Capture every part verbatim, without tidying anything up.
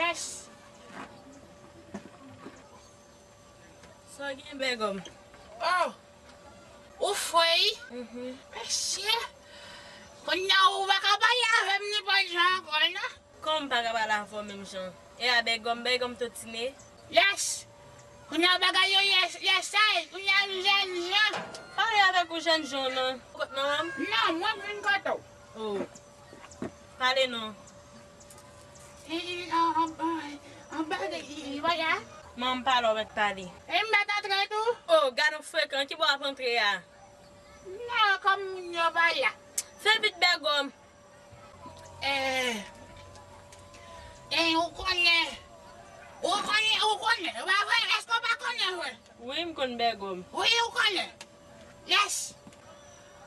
Yes. Sa w gen, bègòm? Oh! Ou fre wi? Mhm. Mesye! Kounye a ou pa ka pale avè m nenpòt jan ankò non. Kòman m pa ka pale avè w menm jan? E a bègòm, bègòm totine? Yes! Kounye a bagay yo yes, yes ay, kounye a m jèn jan. Pale avèk ou jèn jan non. Kot manman m? Non, mwen vin kote w. Oh. Pale non. E, e, an, an, an, an bagay, e, e, waya. Manman m pale w mèt pale. E m mèt antre tou? Oh, gad on frekan, ki bò w ap antre a? Non, kòm moun yo pa la. Fè vit bègòm. Eh, eh, ou konnen, ou konnen, ou konnen, ou pa vre? Èske ou pa konnen vre? Wi, m konn bègòm. Wi, ou konnen. Yes.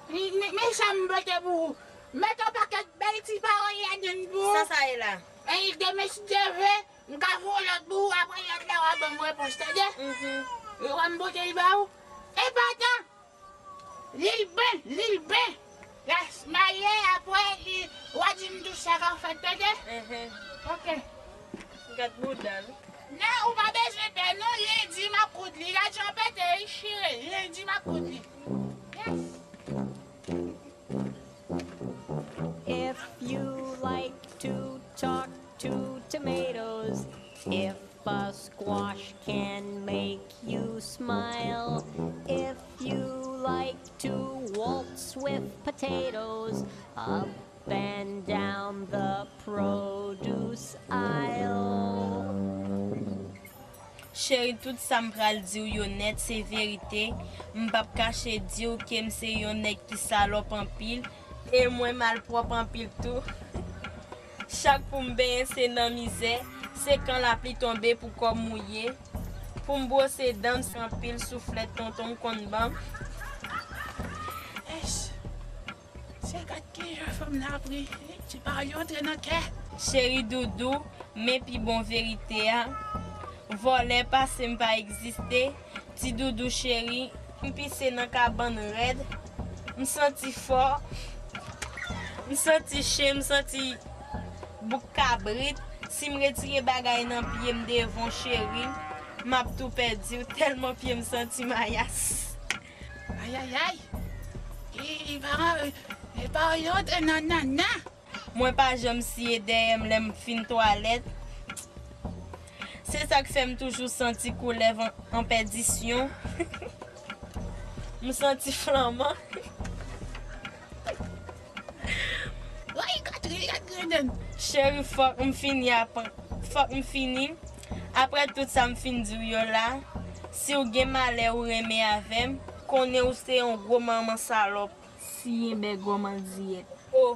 Men, men, men sa m pote pou ou. Mete yon pakèt bèl ti pawòl ladann pou ou. Sa sa ye la? Ey, demen si Dye vle, m ka voye lòt pou ou, apre lòt la w a ban m repons, tande? Mhm. Ou wè m pote l ba ou? Epadan! Lil ben, lil ben. Lès m ale, apre li, w a di m tout sa k ap fèt, tande? Mhm. Ok. Gad bouda l. Non, ou pa bezwen pè non, lendi m ap koud li. Lajan pete, li chire. Lendi m ap koud li. Yes. If you like to talk to tomatoes, if a squash can make you smile, if you like to waltz with potatoes up and down the produce aisle. Cheri, tout sa m pral di w yo nèt se verite. M p ap kache di w ke m se yon nèg ki salòp anpil, e mwen malpwòp anpil tou. Chak pou m benyen se nan mizè, se kan lapli tonbe pou kò m mouye. Pou m bwose dan m se anpil souflèt tonton m konn ban m. Èch! Se gad kijan fanm nan ap ri, ti pawòl yo antre nan kè. Cheri doudou, men pi bon verite a. Vòlè pase m pa egziste. Ti doudou cheri, m pise nan kabann rèd. M santi fò. M santi chen, m santi bouk kabrit. Si m retire bagay nan pye m devan w cheri, m ap tou pèdi w tèlman pye m santi mayas. Ayayay! E, e pa, e pa yo te nan nanna. Mwen pa janm siye dèyè m lè m fin twalèt. Se sa k fè m toujou santi koulèv an, an pèdisyon. M santi flanman. Woy, gad, gad, gad. Cheri, fòk m fini apre, fòk m fini. Apre tout sa m fin di w yo la, si w gen malè ou renmen avè m, konnen w se yon gwo manman salòp. Siyen bègòm an diyèt. O.